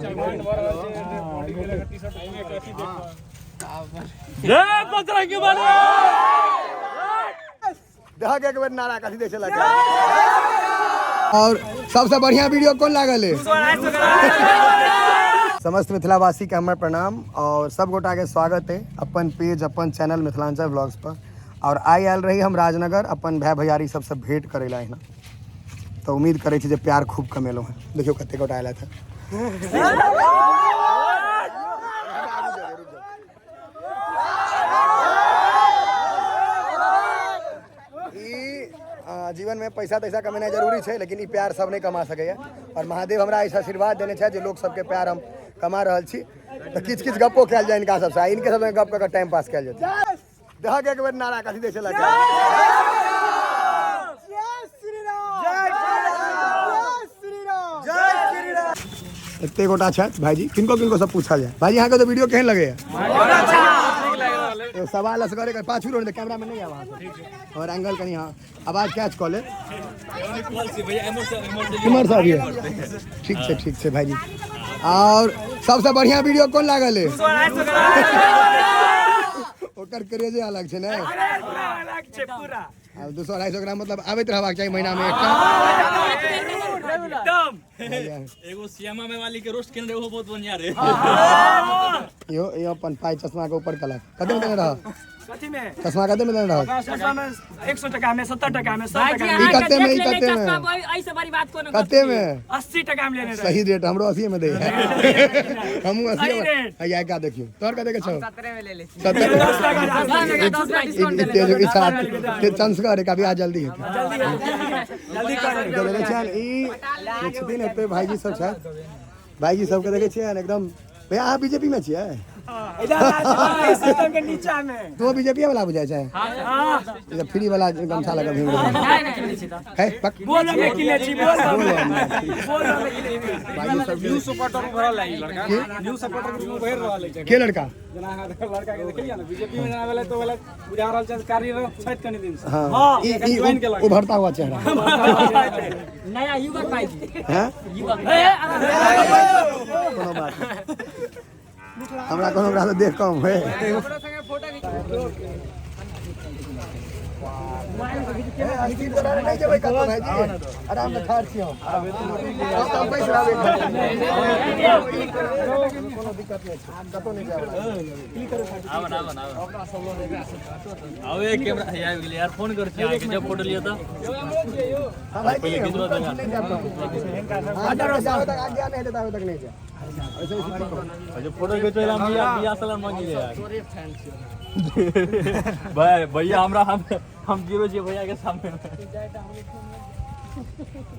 जय बजरंग बली। देहक एक बेर नारा कथी दै छला। और सबसे बढ़िया वीडियो कौन लागल है? समस्त मिथिलावासी के हमर प्रणाम और सब गोटा के स्वागत है अपन पेज अपन चैनल मिथिलांचल ब्लॉग्स पर। और आइ आयल रही हम राजनगर अपन भाई भैयारी सबसे भेंट करे ला एहिना, तो उम्मीद करै छी जे प्यार खूब कमेलहुँ हँ। देखियौ कते गोटा आयल हँ। ई जीवन में पैसा तैसा कमेनाइ जरूरी छै, लेकिन ई प्यार सब नहीं कमा सकैया। और महादेव हमरा ऐसा आशीर्वाद देने छै जे लोक सबके प्यार हम कमा रहल छी। तऽ किछु किछु गप्पो कयल जाय इनका सबसँ, इनके सब गप कऽ कऽ टाइम पास कयल जेतै। देहक एक बेर नारा कथी दै छलै? एते गोटा छथि भाईजी, किनको किनको सब पूछल जाय। भाईजी, अहाँके तऽ वीडियो केहन लगैया? एगो सवाल असगरे कर, पाछू रोड कैमरा में नहीं आवा और एंगल कनी। हाँ, आवाज कैच कऽ ले। इम्हर से अबियै। ठीक छै, ठीक छै भाईजी। और सबसे बढ़िया वीडियो कौन लागल है? ओकर क्रेजे अलग छै ने। आब 200-250 ग्राम मतलब आबैत रहबाक चाही महीना में एकटा। एगो श्यामा में वाली के रोस्ट केने रहे, ओहो बहुत बढ़िया रहे। यो यो अपन पाई चश्मा के ऊपर कलक कते में देने रह? कथी में? चश्मा कते में देने रह? चश्मा में 100 टका में, 70 टका में, 100 भाईजी, टका में। ई कते में, ई देख लेने कते में? चश्मा, ऐसे बड़ी बात कोनो कते में? 80 टका में लेने रहे। सही रेट हमरो 80 में दे, हमहूँ 80 सही में। रेट। हैया का देखियो, तोहर कते के छौ? 17 में ले ले। 70। 10 टका डिस्काउंट ई देले। तेज ई साथ तेज संस्कार है, कभी आ जल्दी हेतै। जल्दी कर। तऽ देखै छियनि ई जे छथिन एते भाईजी सब छथि, भाईजी सबके देखै छियनि एकदम। भैया, अहाँ बीजेपी में छियै? इधर आ, सिस्टम के नीचा में। तू बीजेपी वाला बुझाइ छै? हाँ। ई तऽ फ्री वाला गमछा लगा घुमि रहल है। पक। बोलो में किने छी, बोलो में, बोलो में किने छी। भाईजी सब न्यू सपोर्टर उभरल है ई लड़का। न्यू सपोर्टर के उभर रहल है। के लड़का? जेना अहाँ लड़का के देखलियै ने, बीजेपी में जेना भेलै तऽ भेलै बुझा रहल छै कार्यरत छथि कनि दिन से। हाँ, ई ई ज्वाइन केलक। उभरता हुआ चेहरा। नया युवक भाईजी। हैं? युवक। कोनो बात नहि, हमरा कोनो ओकरा से देख कम होय। नहीं जेबै कतौ भाईजी, आराम से ठाढ़ छी हम। हम बैस रहबै, कोनो दिक्कत नहि छै, कतौ नहि जायब। आब ना, आब ना, आब एक कैमरा है, आबि गेलै यार। फोन कर छी अहाँके जब फोटो लिअ तऽ। हाँ भाईजी, हम रुकल छी, नहीं जायब कतौ। अहाँ जाबे तक आज्ञा नहि हेतै ताबे तक नहीं जायब। ऐसे ऐसे ठीक कहू। जो फोटो खिंचबै हम बिया बिया साला मांगी ले यार। भाई भैया, हमरा हम जीरो छियै भैया के सामने।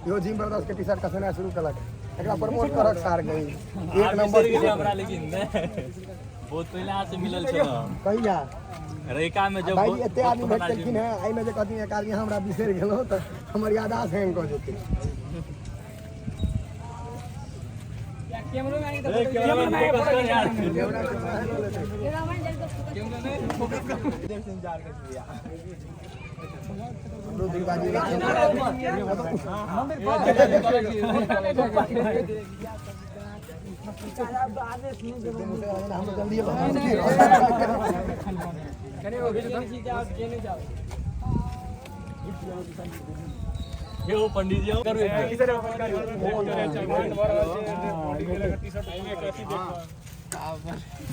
इहो जिम ब्रदर्स के टी शर्ट कसेनाइ शुरू केलक, एकरा प्रमोट करक सार गई। एक नंबर। बिसरि गेलियै हमरा, लेकिन नहि बहुत पहिले अहाँ से मिलल छलहुँ। कहिया? रैका में जब। भाईजी, एते आदमी भेट गेलखिन हेँ, एहिमे जे कहथिन एक आदमी हमरा बिसरि गेलहुँ तऽ हमर यादाश्त हैंग कऽ जेतै। कैमरा फोकस कर यार। हमरो दुर्गा जी। हम जल्दी। यो पंडित जी, करू एक बेर।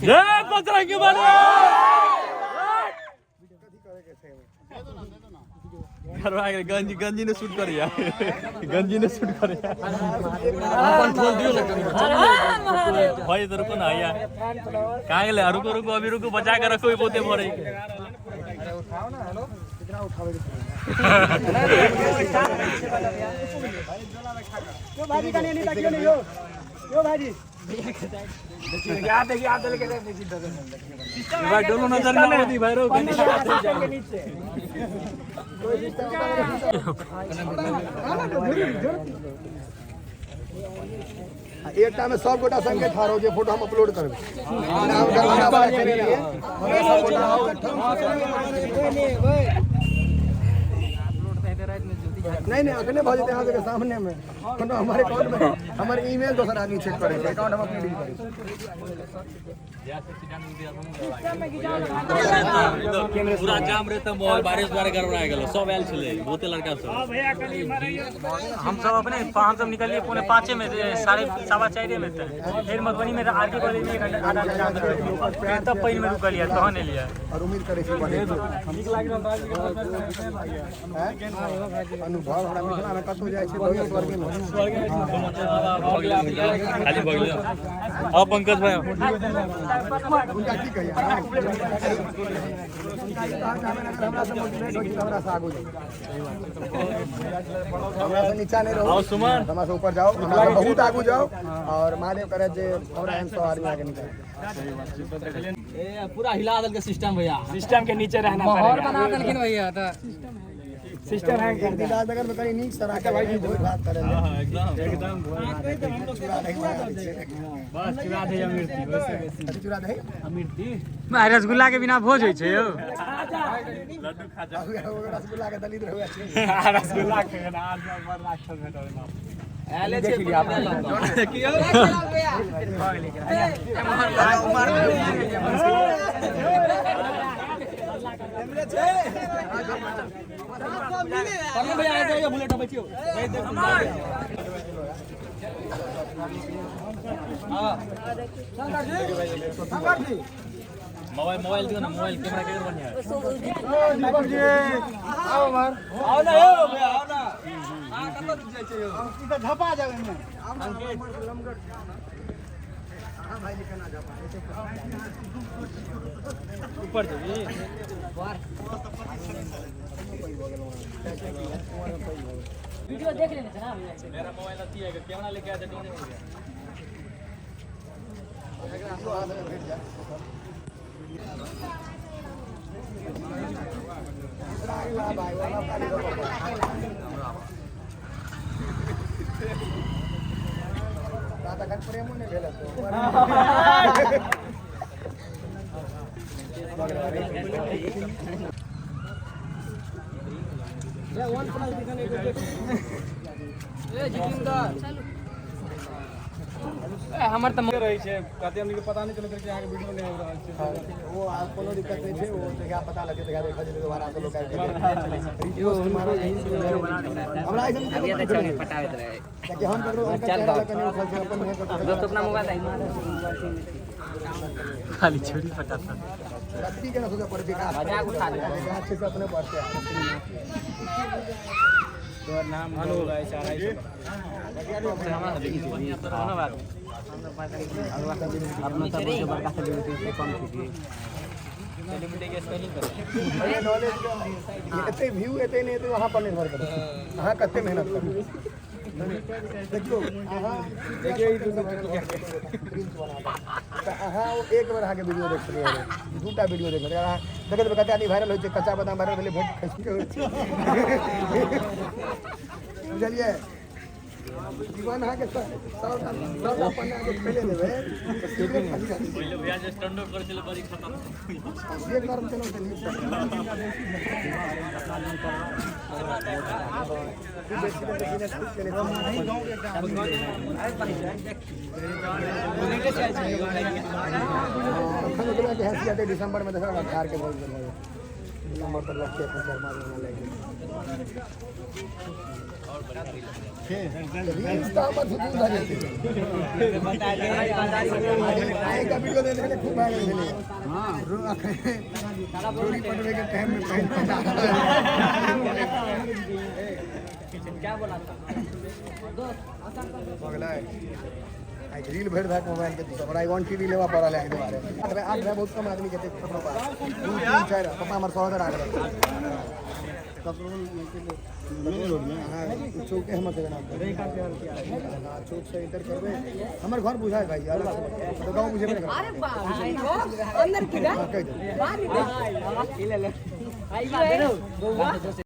जय बजरंग बली। करवा के गंजी, गंजी ने शूट कर यार, गंजी ने शूट कर यार। अपन ठोल दियो ना भाई, इधर रुको ना यार। कहाँ गेले? रुको रुको, अभी रुको, बचा के रखो, ई बहुते भरे। केकरा उठाबै के छै? यो भाजी, कनी नहीं ताकियो नहीं। यो यो भाजी, देखिए आप, देखिए आप, के देखिए। भाई, डोलो नजर ना होती भाई, रो गंजी। सिस्टम के नीचे। आ एकटा में सब गोटा संगे ठाढ़ हो जे फोटो हम अपलोड करबै। नाम दरभंगा वाला केने रहियै। हमरा सब गोटा आओ एकठाम। नहीं नहीं अखने भऽ जेतै अहाँ सबके सामने में। कोनो हमर अकाउंट में हमर ईमेल दोसर आदमी चेक करै छै, अकाउंट हम अपने डील करै छी। पूरा जाम रहे तऽ माहौल बारिश द्वारा गड़बड़ा गेल, सब आयल छलै बहुते लड़का सब। हम सब अपने हम सब निकलिए 4:45 में, 4:15 में, तऽ फिर मधुबनी में आर के कॉलेज में 1 घंटा आधा घंटा फिर तब पानि में रुकलिए तहन एलिए। और उम्मीद करै छी बढ़े। अनुभव हमरा मिथिला में कतौ जाइ छै तऽ स्वर्गे में। खाली भऽ गेलै। आउ पंकज भाई। हुनका की कहिए, हुनका ई कहना चाहबनि अगर हमरा से मोटिवेट होइ छी तऽ हमरा से आगू जाउ, हमरा से नीचा नहि रहू, आओ सुमन। हमरा से ऊपर जाओ, हमरा से बहुत आगू जाओ और महादेव करे जे हमरा एहन 100 आदमी आगे निकले। पूरा हिला देलकै सिस्टम भैया। सिस्टम के नीचे रहना माहौल पड़ेगा। बना देलखिन भैया तऽ। सिस्टम हैंग एक दिन राजनगर में कनी नीक से राखै भाई, भोज भात करै लए। एकदम एकदम। चूड़ा दही बना दै छियै। बस चूड़ा दही अमृति वैसे बेसी। कथी चूड़ा दही? अमृति। रसगुल्ला के बिना भोज होइ छै यौ। रसगुल्ला के दलित रहुआ छै। रसगुल्ला के आज बड़ राक्षस भेटल। देख लिया। मोबाइल मोबाइल दियो ना, मोबाइल कैमरा केकर बढ़िया है? आओ ना यौ भैया, आओ ना। ऊपर जेबी। वीडियो देख लेने छै ना भैया। मेरा मोबाइल अथी है, कैमरा लेके आया था डाउन हो गया। भेट जाए। भाई वाला खाली रात अखन प्रेमो नहि भेल हेतौ। हमर तऽ रहै छै कते हमनी के पता नहि चलैत रहै कि अहाँके वीडियो नहि आबि रहल छै। वो आब कोनो दिक्कत नहि छै, ओ जहिया पता लगे तहिया देखल जेतै, दोबारा से लोक आबि के रिपोस्ट मारल। हमरा ऐसन पटाबैत रहे। कियाकि हम ककरो हुनकर चेहरा लऽ कऽ नहि उठल छै, अपन मुँह पर। दोस्त, अपना मोबाइल खाली छुरी पटाता। लकड़ी के ना सोचऽ पड़ै विकास मजाक उठा ले। विकास छै से अपने बढ़तै। तोहर नाम सारा। कोनो बात। अपना सब बड़का सेलिब्रिटी से कम छी। सेलिब्रिटी के स्पेलिंग करो। भैया, नॉलेज एते व्यू एते नहि एते अहाँ पर निर्भर करै छै, अहाँ कते मेहनत करू। देखियौ अहाँ, देखियौ ई रील्स बना तऽ अहाँ ओ एक बेर अहाँके वीडियो देख सकैए, दूटा वीडियो देख सकैए। अहाँ देखैत हेबै कते आदमी वायरल होइ छै, कच्चा बादाम वायरल भेलै, भोट खसि के होइ छै, बुझलियै? जीवन अहाँके सबटा सबटा पन्ना अहाँके खोलि देबै तऽ सीधे खाली खाली। पहिले भैया जे स्टैंड अप करै छलै बड़ी खतरनाक। जे कर्म केलहुँ से नीक। बेसी बिजनेस केने छी। अखन ओतबा के हैसियत है, दिसंबर में देखा कार के बहुत भऽ गेल। दिसंबर तक लक्ष्य अपन 4-5 महीना लागि गेल। रील्स तऽ हमर फुदूल भऽ जेतै। आइ एकटा वीडियो देने छलै, खूब वायरल भेलै। अखन चोरी पटबै के टाइम में पहिन क्या बोला था? भऽ गेलै। आइ रील भरि भए मोबाइल के दिस हमरा वन टीवी लेबऽ पड़ल है एहि दुआरे। 8 भाय, 8 भाय, बहुत कम आदमी के छै ककरो पास। दू, तीन, चारि, पापा हमर सहोदर 8 भाय। हाँ, चौके हमर सबके नाम। हाँ, चौक से इंटर करबै, हमर घर बुझाय भाई अलग से, मतलब गाँव बुझेबे नहि करबै। अरे बाप, अंदर की हाँ, कहि दे। ई ले ले।